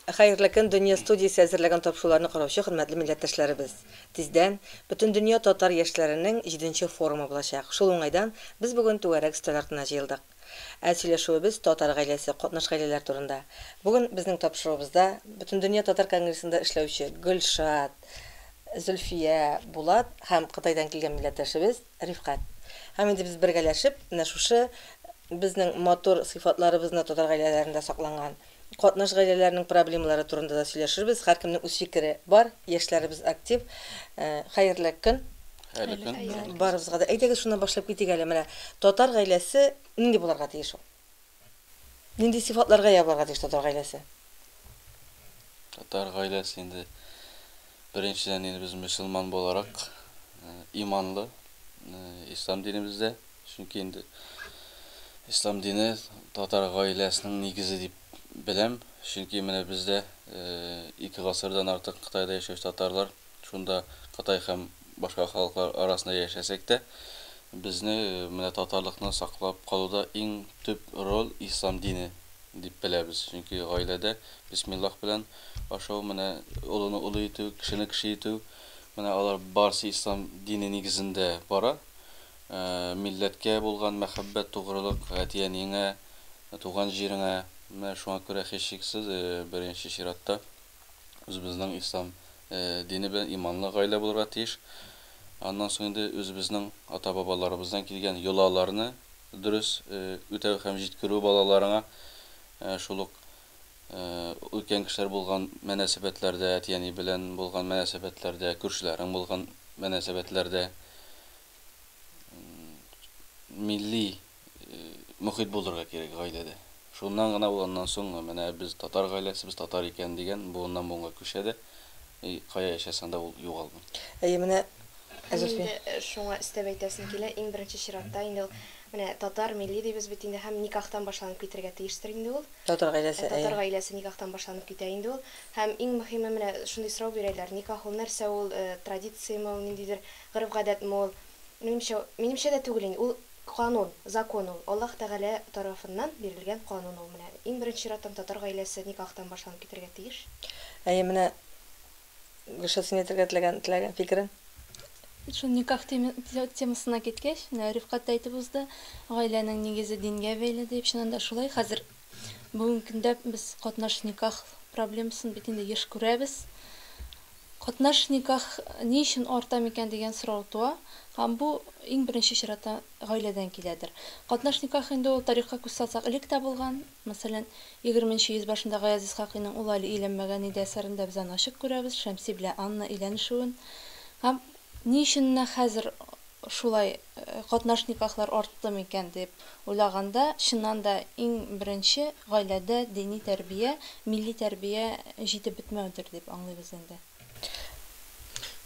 Хәерле көн, Дөнья студиясе әзерләгән тапшыруларны караучы хөрмәтле милләттәшләребез. Тиздән Бөтендөнья татар яшьләренең җиденче форумы булачак. Шул уңайдан без бүген түгәрәк өстәл артына җыелдык. Ә сөйләшүебез татар гаиләсе, катнаш гаиләләр турында. Бүген безнең тапшыруыбызда Бөтендөнья татар конгрессында эшләүче Гөлшат, Зөлфия, Булат һәм Кытайдан килгән милләттәшебез Рифкать. Һәм инде без бергәләшеп менә шушы безнең матур сыйфатларыбызны татар гаиләләрендә сакланган катнаш гаиләләрнең проблемалары турында да сөйләшербез. Һәркемнең үз фикере бар, яшьләребез актив. Хәерле көн. Хәерле көн. Барыбызга да. Әйдәгез, шуннан башлап китик әле. Менә татар гаиләсе нинди булырга тиеш ул? Нинди сыйфатларга ия булырга тиеш татар гаиләсе? Татар гаиләсе инде беренчедән инде без мөселман буларак иманлы ислам динебездә. Чөнки инде ислам дине татар гаиләсенең нигезе дип беләм. Чөнки менә бездә 2 гасырдан артык Кытайда яшәүче татарлар, шунда Кытай һәм башка халыклар арасында яшәсәк тә, безне менә татарлыкны саклап калуда иң төп роль ислам дине дип беләбез. Чөнки гаиләдә бисмиллах белән ашау, менә олыны олы итү, кешене кеше итү, менә алар барысы ислам дине нигезендә бара. Милләткә булган мәхәббәт, тугрылык, әти-әниеңә, туган җиреңә. Менә шуңа күрә һичшиксез, беренче чиратта үзебезнең ислам дине белән иманлы гаилә булырга тиеш. Аннан соң инде үзебезнең ата-бабаларыбыздан килгән йолаларны дөрес үтәү һәм җиткерү балаларыңа, шул ук өлкән кешеләр булган мөнәсәбәтләрдә, әти-әни белән булган мөнәсәбәтләрдә, күршеләрең булган мөнәсәбәтләрдә милли мохит булдырырга кирәк гаиләдә. Шуннан гына ул аннан соң менә без татар гаиләсе, без татар икән дигән буыннан буынга күчә дә, и кая яшәсәң дә ул югалмый. Әйе, менә Һәм инде шуңа өстәп әйтәсем килә, иң беренче чиратта инде ул менә татар милли дибез бит инде һәм никахтан башланып китергә тиештер инде ул. Татар гаиләсе, әйе. Татар гаиләсе никахтан башланып китә инде ул. Һәм иң мөһиме менә шундый сорау бирәләр, никах ул нәрсә ул, традицияме ул, ниндидер гореф-гадәтме ул? Минемчә, минемчә дә түгел инде. Ул канун, закон ул. Аллаһ Тәгалә тарафыннан бирелгән канун ул менә. Иң беренче чираттан татар гаиләсе никахтан башланып китергә тиеш. Әйе, менә Гөлшат, син әйтергә теләгән, теләгән фикерең? Шул никах темасына киткәч, менә Рифкать тә әйтеп узды, гаиләнең нигезе дингә бәйле дип, чыннан да шулай. Хәзер бүгенге көндә без катнаш никах проблемасын бит инде еш күрәбез. Катнаш никах ни өчен арта микән дигән сорау туа. Һәм бу иң беренче чиратта гаиләдән киләдер. Катнаш никах инде ул тарихка күз салсак элек тә булган. Мәсәлән, егерменче йөз башында Гаяз Исхакыйның Ул әле өйләнмәгән иде әсәрендә без аны ачык күрәбез, Шәмси белән Анна өйләнешүен. Һәм ни өчен менә хәзер шулай катнаш никахлар артты микән дип уйлаганда, чыннан да иң беренче гаиләдә дини тәрбия, милли тәрбия җитеп бетмәүдер дип аңлыйбыз инде.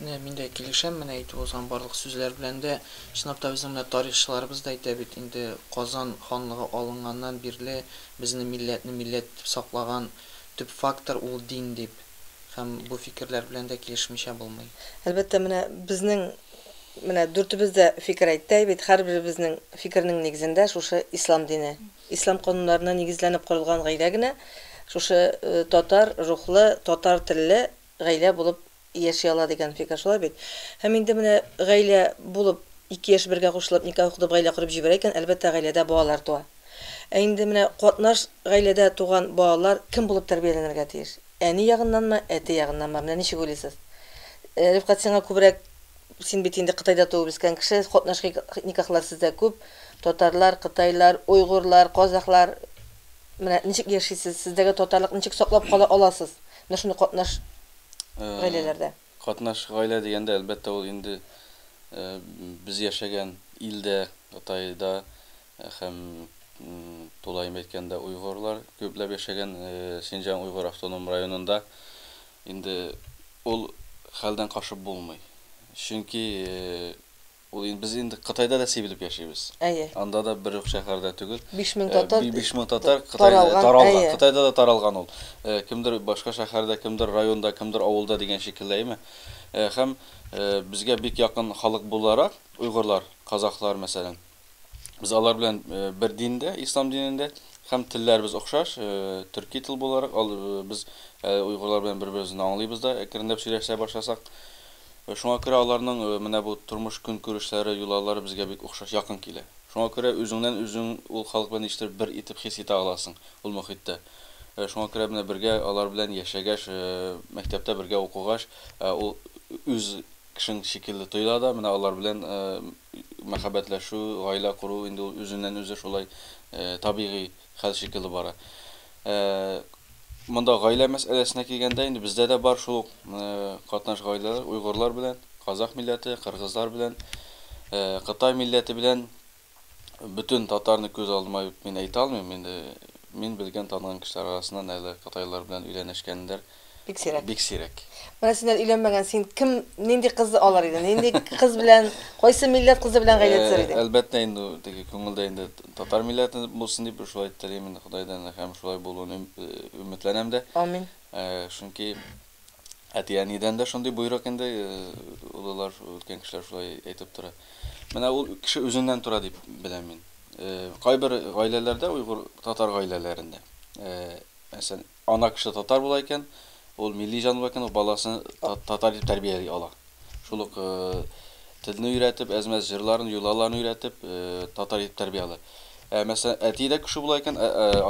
Менә мин дә килешәм менә әйтеп узган барлык сүзләр белән дә. Чынлап та безнең менә тарихчыларыбыз да әйтә бит инде, Казан ханлыгы алынганнан бирле безне милләтне милләт итеп саклаган төп фактор ул дин дип. Һәм бу фикерләр белән дә килешмичә булмый. Әлбәттә, менә безнең менә дүртебез дә фикер әйтте бит, һәрберебезнең фикеренең нигезендә шушы ислам дине, ислам кануннарына нигезләнеп корылган гаилә генә шушы татар рухлы, татар телле гаилә булып яши ала дигән фикер, шулай бит? Һәм инде менә гаилә булып, ике яшь бергә кушылып, никах укытып гаилә корып җибәрә икән, әлбәттә, гаиләдә балалар туа. Ә инде менә катнаш гаиләдә туган балалар кем булып тәрбияләнергә тиеш? Әни ягыннанмы, әти ягыннанмы? Менә ничек уйлыйсыз? Рифкать, сиңа күбрәк, син бит инде Кытайда туып үскән кеше, катнаш никахлар сездә күп. Татарлар, кытайлар, уйгурлар, казахлар. Менә ничек яшисез? Сездәге татарлыкны ничек саклап кала аласыз? Менә шундый катнаш гаиләләрдә. Катнаш гаилә дигәндә, әлбәттә, ул инде без яшәгән илдә, Кытайда һәм тулаем әйткәндә уйгурлар күпләп яшәгән Синҗаң уйгур автоном районында инде ул хәлдән кашып булмый. Чөнки ул инде без инде Кытайда да сибелеп яшибез. Әйе. Анда да бер үк шәһәрдә түгел. 5000 татар 5000 татар Кытайда таралган. Кытайда да таралган ул. Кемдер башка шәһәрдә, кемдер районда, кемдер авылда дигән шикелле, әйеме? Һәм безгә бик якын халык буларак, уйгурлар, казахлар мәсәлән, Без алар белән бер диндә, ислам динендә. Һәм телләребез охшаш, төрки тел буларак, без уйгырлар белән бер-беребезне аңлыйбыз да, әкренләп сөйләшә башласак. Шуңа күрә аларның менә бу тормыш көнкүрешләре, йолалары безгә бик охшаш, якын килә. Шуңа күрә үзеңнән үзең ул халык белән ничектер бер итеп хис итә аласың ул мохиттә. Шуңа күрә менә бергә алар белән яшәгәч, мәктәптә бергә укыгач, ул үз кешең шикелле тоела да, менә алар белән мәхәббәтләшү, гаилә кору инде ул үзеннән-үзе шулай табигый хәл шикелле бара. Монда гаилә мәсьәләсенә килгәндә, инде бездә дә бар шул ук катнаш гаиләләр, уйгырлар белән, казах милләте, кыргызлар белән, кытай милләте белән. Бөтен татарны күз алдыма мин әйтә алмыйм, инде мин белгән, таныган кешеләр арасыннан әле кытайлар белән өйләнешкәннәр бик сирәк. Бик сирәк. Менә син әле өйләнмәгән, син кем, нинди кыз алыр идең? Нинди кыз белән, кайсы милләт кызы белән гаилә төзер идең? Әлбәттә инде, теге күңелдә инде татар милләте булсын дип шулай телим инде Ходайдан һәм шулай булуын өметләнәм дә. Амин. Чөнки әти-әнидән дә шундый боерык инде, олылар, өлкән кешеләр шулай әйтеп тора. Менә ул кеше үзеннән тора дип беләм мин. Кайбер гаиләләрдә, уйгыр татар гаиләләрендә, мәсәлән, ана кеше татар була икән, ул милли җан була икән, ул баласын татар итеп тәрбияли ала. Шул ук телне өйрәтеп, әз-мәз җырларын, йолаларын өйрәтеп, татар итеп тәрбия ала. Ә мәсәлән, әти дә кеше була икән,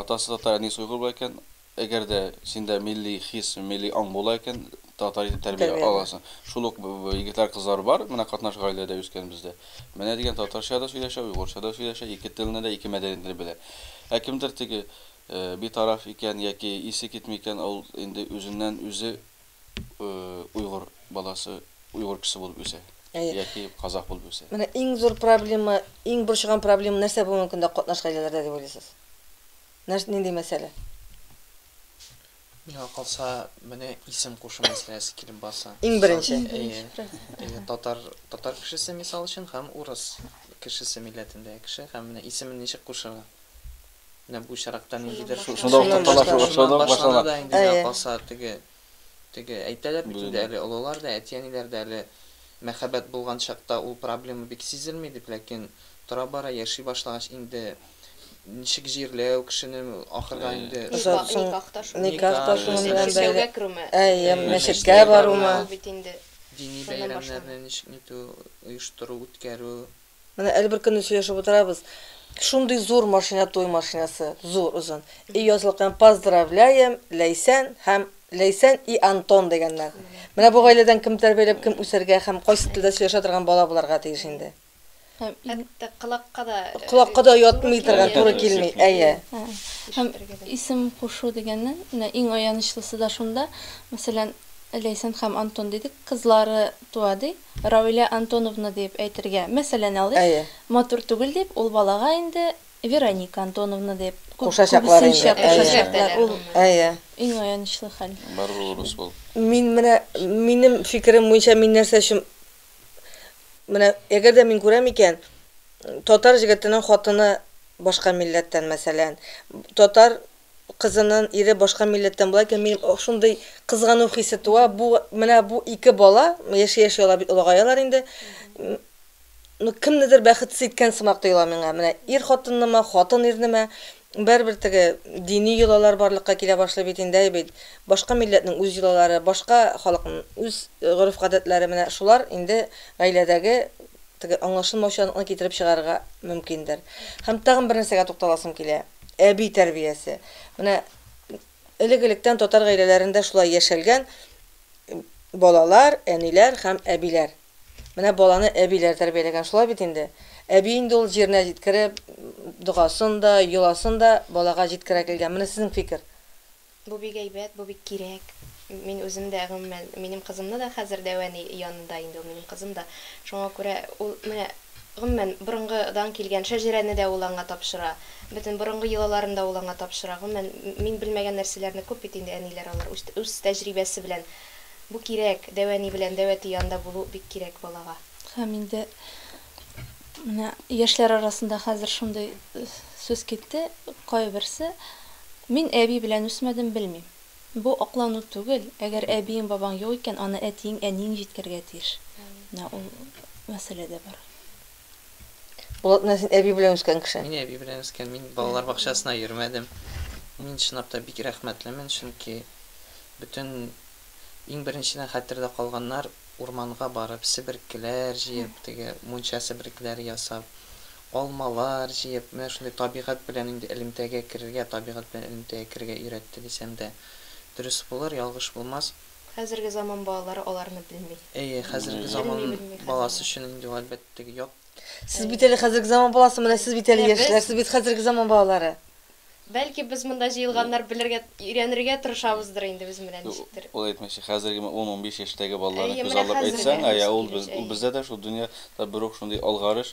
атасы татар, әнисе уйгыр була икән, әгәр дә синдә милли хис, милли аң була икән, татар итеп тәрбия аласың. Шул ук егетләр, кызлар бар, менә катнаш гаиләдә үскән бездә. Менә дигән татарча да сөйләшә, уйгырча да сөйләшә, ике телне дә, ике мәдәниятне дә белә. Ә кемдер теге битараф икән яки исе китми икән, ул инде үзеннән үзе уйгыр баласы, уйгыр кешесе булып үсә. Яки казах булып үсә. Менә иң зур проблема, иң борчыган проблема нәрсә бүгенге көндә катнаш гаиләләрдә дип уйлыйсыз? Нәрсә, нинди мәсьәлә? Миңа калса, менә исем кушу мәсьәләсе килеп баса. Иң беренче. Әйе, татар, татар кешесе мисал өчен һәм урыс кешесе милләтендәге кеше һәм менә исемен ничек кушырга? Менә бу очракта ниндидер Шунда ук талаш, шунда ук башлана да инде миңа калса, теге теге әйтәләр бит инде әле олылар да, әти-әниләр дә әле мәхәббәт булган чакта ул проблема бик сизелми дип, ләкин тора-бара яши башлагач инде ничек җирләү кешене ахырда инде Никах та шуның Никах та шуның белән бәйле. Керүме? Әйе, мәчеткә барумы? Бит инде. Дини бәйрәмнәрне ничек нитү, оештыру, үткәрү. Менә әле бер көнне сөйләшеп утырабыз. Шундый зур машина, туй машинасы, зур, озын. И язылган поздравляем Ләйсән һәм Ләйсән и Антон дигәннәр. Менә бу гаиләдән кем тәрбияләп, кем үсәргә һәм кайсы телдә сөйләшә торган бала буларга тиеш инде. Хәтта колакка да колакка да ятмый торган, туры килми. Әйе. Һәм исем кушу дигәннән, менә иң аянычлысы да шунда, мәсәлән, Ләйсән һәм Антон дидек, кызлары туа ди, Равилә Антоновна дип әйтергә, мәсәлән, алыйк, матур түгел дип, ул балага инде Вероника Антоновна дип кушачаклар инде. Кушачаклар. Ул иң аянычлы хәл. Барыбер урыс булып. Мин менә, минем фикерем буенча, мин нәрсә өчен менә әгәр дә мин күрәм икән, татар җегетенең хатыны башка милләттән, мәсәлән, татар кызының ире башка милләттән була икән, минем шундый кызгану хисе туа. Бу менә бу ике бала яши-яши алар бит олыгаялар инде. Ну, кемнедер бәхетсез иткән сымак тоела миңа. Менә ир хатыннымы, хатын ирнеме, барыбер теге дини йолалар барлыкка килә башлый бит инде, бит. Башка милләтнең үз йолалары, башка халыкның үз гореф-гадәтләре, менә шулар инде гаиләдәге теге аңлашылмаучанлыкны китереп чыгарырга мөмкиндер. Һәм тагын бер нәрсәгә тукталасым килә. Әби тәрбиясе. Менә элек-электән татар гаиләләрендә шулай яшәлгән: балалар, әниләр һәм әбиләр. Менә баланы әбиләр тәрбияләгән, шулай бит инде. Әби инде ул җиренә җиткереп, догасын да, йоласын да балага җиткерә килгән. Менә сезнең фикер. Бу бик әйбәт, бу бик кирәк. Мин үзем дә, гомумән, минем кызымны да хәзер дәү әни янында инде ул минем кызым да. Шуңа күрә ул менә гомумән борынгыдан килгән шәҗәрәне дә ул аңа тапшыра. Бөтен борынгы йолаларын да ул аңа тапшыра. Гомумән, мин белмәгән нәрсәләрне күп бит инде әниләр алар үз, үз тәҗрибәсе белән. Бу кирәк, дәү әни белән дәү әти янында булу бик кирәк балага. Һәм инде менә яшьләр арасында хәзер шундый сүз китте, кайберсе: "Мин әби белән үсмәдем, белмим." Бу аклану түгел, әгәр әбиең, бабаң юк икән, аны әтиең, әниең җиткерергә тиеш. Менә ул мәсьәлә дә бар. Булат, менә син әби белән үскән кеше. Мин әби белән үскән, мин балалар бакчасына йөрмәдем. Мин чынлап та бик рәхмәтлемен, чөнки бөтен иң беренчедән хәтердә калганнар урманга барып, себеркеләр җыеп, теге мунча себеркеләре ясап, алмалар җыеп, менә шундый табигать белән инде элемтәгә керергә, табигать белән элемтәгә керергә өйрәтте дисәм дә дөрес булыр, ялгыш булмас. Хәзерге заман балалары аларны белми. Әйе, хәзерге заман Белми, белми хәзерге. баласы өчен инде ул әлбәттә теге ят. Сез бит әле хәзерге заман баласы, менә сез бит әле Менә без- яшьләр, сез бит хәзерге заман балалары. Бәлки без монда җыелганнар белергә, өйрәнергә тырышабыздыр инде без менә ничектер. Ул әйтмәкче, хәзерге 10-15 яшьтәге балаларны Әйе, күз менә алып хәзерге әйтсәң, әйе, ул үсеп без, килүче, ул әйе. бездә дә шул дөньяда бер үк шундый алгарыш,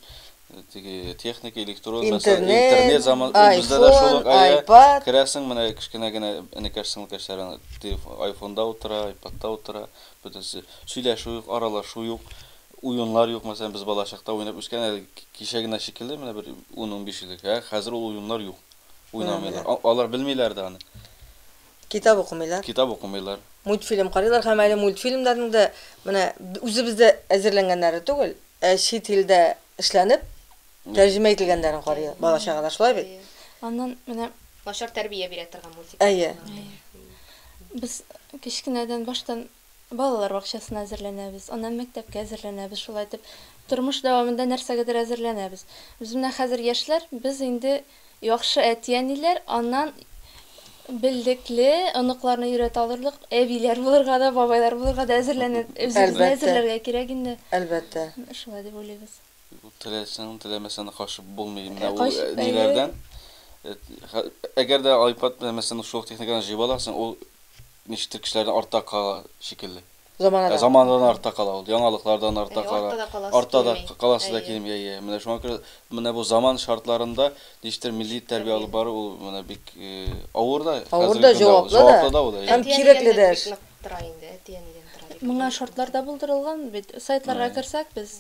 теге техника, электрон, мәсәлән, Интернет, интернет заман, ул бездә дә шул айфон, ук, әйе, айпад. керәсең, менә кечкенә генә энекәш, сеңелкәшләрең телефон, айфонда утыра, айпадта утыра, бөтенесе сөйләшү юк, аралашу юк, уеннар юк, мәсәлән, без балачакта уйнап үскән, әле кичә генә шикелле, менә бер 10-15 еллык, ә хәзер ул уеннар юк. Уйнамыйлар. Алар белмиләр дә аны. Китап укымыйлар. Китап укымыйлар. Мультфильм карыйлар һәм әле мультфильмнарның да менә үзебездә әзерләнгәннәре түгел, ә чит илдә эшләнеп, тәрҗемә ителгәннәрен карый бала чагада, шулай бит? Әйе. Аннан менә Начар тәрбия бирә торган мультик. Әйе. Без кечкенәдән баштан балалар бакчасына әзерләнәбез, аннан мәктәпкә әзерләнәбез, шулай итеп тормыш дәвамында нәрсәгәдер әзерләнәбез. Без менә хәзер яшьләр, без инде яхшы әти-әниләр, аннан белдекле, оныкларны өйрәтә алырлык әбиләр булырга да, бабайлар булырга да әзерләнеп, үзебезне Әлбәттә. әзерләргә кирәк инде. Әлбәттә. Шулай дип уйлыйбыз. Теләсәң, теләмәсәң качып булмый менә ул Качып, әйе. ниләрдән. Әгәр дә iPad белән мәсәлән шул ук техниканы җыеп аласың, ул ничектер кешеләрдән артта кала шикелле. Заманадан. Замандан артта кала ул, яңалыклардан артта Әйе, кала. артта да каласы Артта да килми. каласы да Әйе. килми, әйе. Менә шуңа күрә менә бу заман шартларында ничектер милли тәрбия алып бару ул менә бик авыр да. Авыр хәзерге да, көндә ул. җаваплы да. Җаваплы да ул, әйе. Һәм кирәкле дә эш. Бик нык тора инде, әти-әнидән тора дип Моңа уйлыйм. шартлар да булдырылган бит. Сайтларга керсәк, без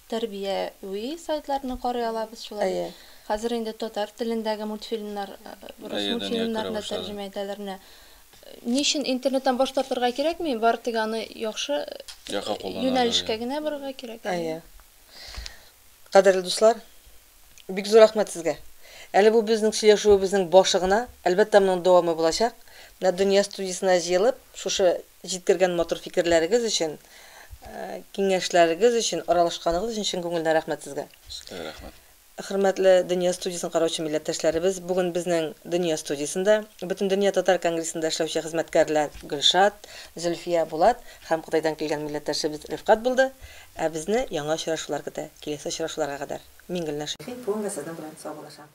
тәрбияви сайтларны карый алабыз шулай. Әйе. Хәзер инде татар телендәге мультфильмнар, рус Әйе, дөнья керә мультфильмнарны башлады. тәрҗемә итәләр менә. Ни өчен интернеттан баш тартырга кирәкми? Бары тик аны яхшы Яхшы кулланырга, юнәлешкә әйе. генә барырга кирәк. Әйе. Кадерле дуслар, бик зур рәхмәт сезгә. Әле бу безнең сөйләшүебезнең башы гына, әлбәттә, моның дәвамы булачак. Менә Дөнья студиясенә җыелып, шушы җиткергән матур фикерләрегез өчен, киңәшләрегез өчен, аралашканыгыз өчен чын күңелдән рәхмәт сезгә. Сезгә рәхмәт. Хөрмәтле Дөнья студиясен караучы милләттәшләребез, бүген безнең Дөнья студиясендә Бөтендөнья татар конгрессында эшләүче хезмәткәрләр Гөлшат, Зөлфия, Булат һәм Кытайдан килгән милләттәшебез Рифкать булды. Ә безне яңа очрашулар көтә. Киләсе очрашуларга кадәр. Мин Гөлназ Шәйхи, бүгенгә сезнең белән саубуллашам.